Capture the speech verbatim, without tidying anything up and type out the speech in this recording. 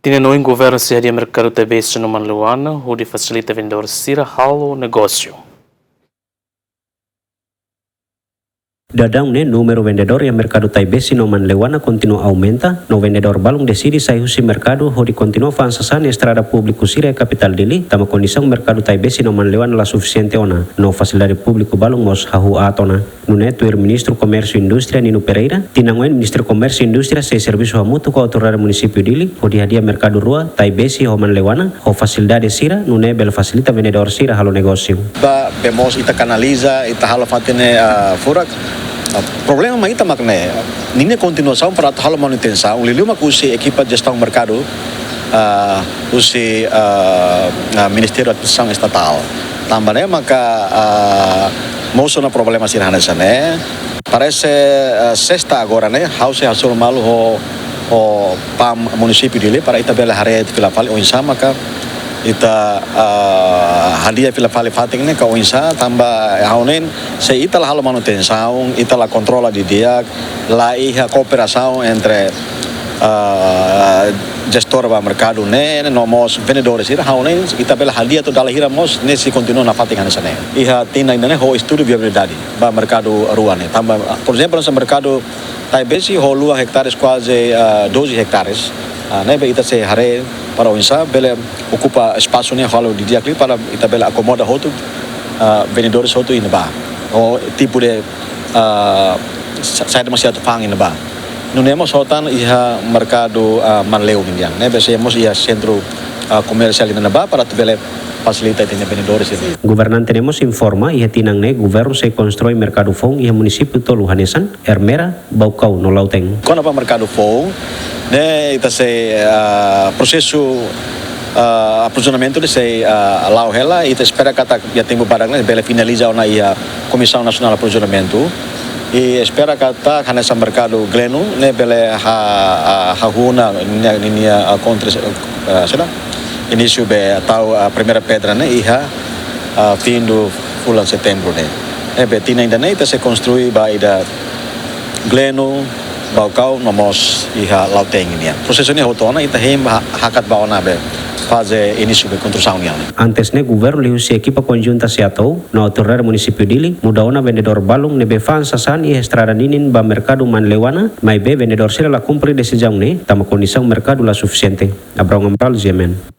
Tinan oin governu sei hadi'a merkadu Taibesi no Manleuana hodi fasilita vendedór sira halo negósiu. Daudaun ne'e númeru vendedór iha merkadu Taibesi no Manleuana kontinua aumenta, no vendedór balun deside sai husi merkadu hodi kontinua fa'an sasán iha estrada públiku sira iha kapitál Dili, tanba kondisaun merkadu Taibesi no Manleuana la sufisiente ona, no fasilidade públiku balun mós hahú aat ona. Nune'e tuir Ministru Komérsiu Indústria Nino Pereira, tinan oin Ministériu Komérsiu Indústria sei servisu hamutuk ho Autoridade Munisípiu Dili hodi hadi'a merkadu rua, Taibesi ho Manleuana, ho fasilidade sira, nune'e bele fasilita vendedór sira halo negósiu. Ba, be mós ita kanaliza, ita halo fatin ne'e, ah, furak. Ah, problema mak ita mak ne'e. Ninia kontinuasaun para atu halo manutensaun, liuliu mak husi ekipa jestaun merkadu, ah, husi, ah, ah, Ministériu Administrasaun Estatál. Tanba ne'e maka, ah, mosu ona problema sira hanesan ne'e. Parese, ah, sesta agora ne'e, ha'u sei hasoru malu ho, ho PAM munisípiu Dili para ita bele haree fila fali oinsá maka ita, ah, hadi'a fila fali fatin ne'e ka oinsá, tanba ha'u hanoin se ita la halo manutensaun, ita la kontrola didi'ak, la iha kooperasaun entre, ah, jestór ba merkadu ne'e, no mós vendedór sira, ha'u hanoin ita bele hadi'a to'o dala hira mós ne'e sei kontinua nafatin hanesan ne'e. Iha tinan ida-ne'e ha'u estudu viabilidade ba merkadu rua ne'e. Tanba, por ezemplu, hanesan merkadu Taibesi ho luas hektares kuaze, ah, doze hektares. Ah, ne'ebé ita sei haree para oinsá bele okupa espasu ne'e halo didi'ak liu para ita bele akomoda hotu, ah, vendedores hotu iha ne'ebá. Ho tipu de, ah, sa-, saida mak sei atu fa'an iha ne'ebá. Nune'e mós hotu tan iha merkadu, ah, Manleu nian. Ne'ebé sei mós iha sentru, ah, komersiál iha ne'ebá para atu bele fasilita ita-nia vendedores sira. Governante ne'e mós informa, iha tinan ne'e governu sei konstrui merkadu foun iha munisípiu tolu hanesan Ermera, Baucau no Lautém. Kona-ba merkadu foun ne'e, ita sei, ah, prosesu, ah, aprovizionamentu ne'e sei, ah, la'o hela, ita espera katak iha tempu badak ne'e bele finaliza ona iha Komisaun Nasionál Aprovizionamentu. I espera katak hanesan merkadu Gleno ne'e bele ha, ah, hahú ona ninia, ninia, ah, kontris, ah, saida, inísiu be tau, ah, primeira pedra ne'e iha, ah, fim do fulan Setembru ne'e. Ne'ebé tinan ida-ne'e ita sei konstrui ba ida Gleno, Baucau, no mós iha Lautém nian. Prosesu ne'e hotu ona ita hein ba ha-, hakat ba ona be faze inísiu be konstrusaun nian. Antes ne'e governu liuhusi ekipa konjunta SEATOU no Autoridade Munisípiu Dili muda ona vendedór balun ne'ebé fa'an sasán iha estrada ninin ba merkadu Manleuana, maibé vendedór sira la kumpre desizaun ne'e, tanba kondisaun merkadu la sufisiente. Abraão Amaral, G M N.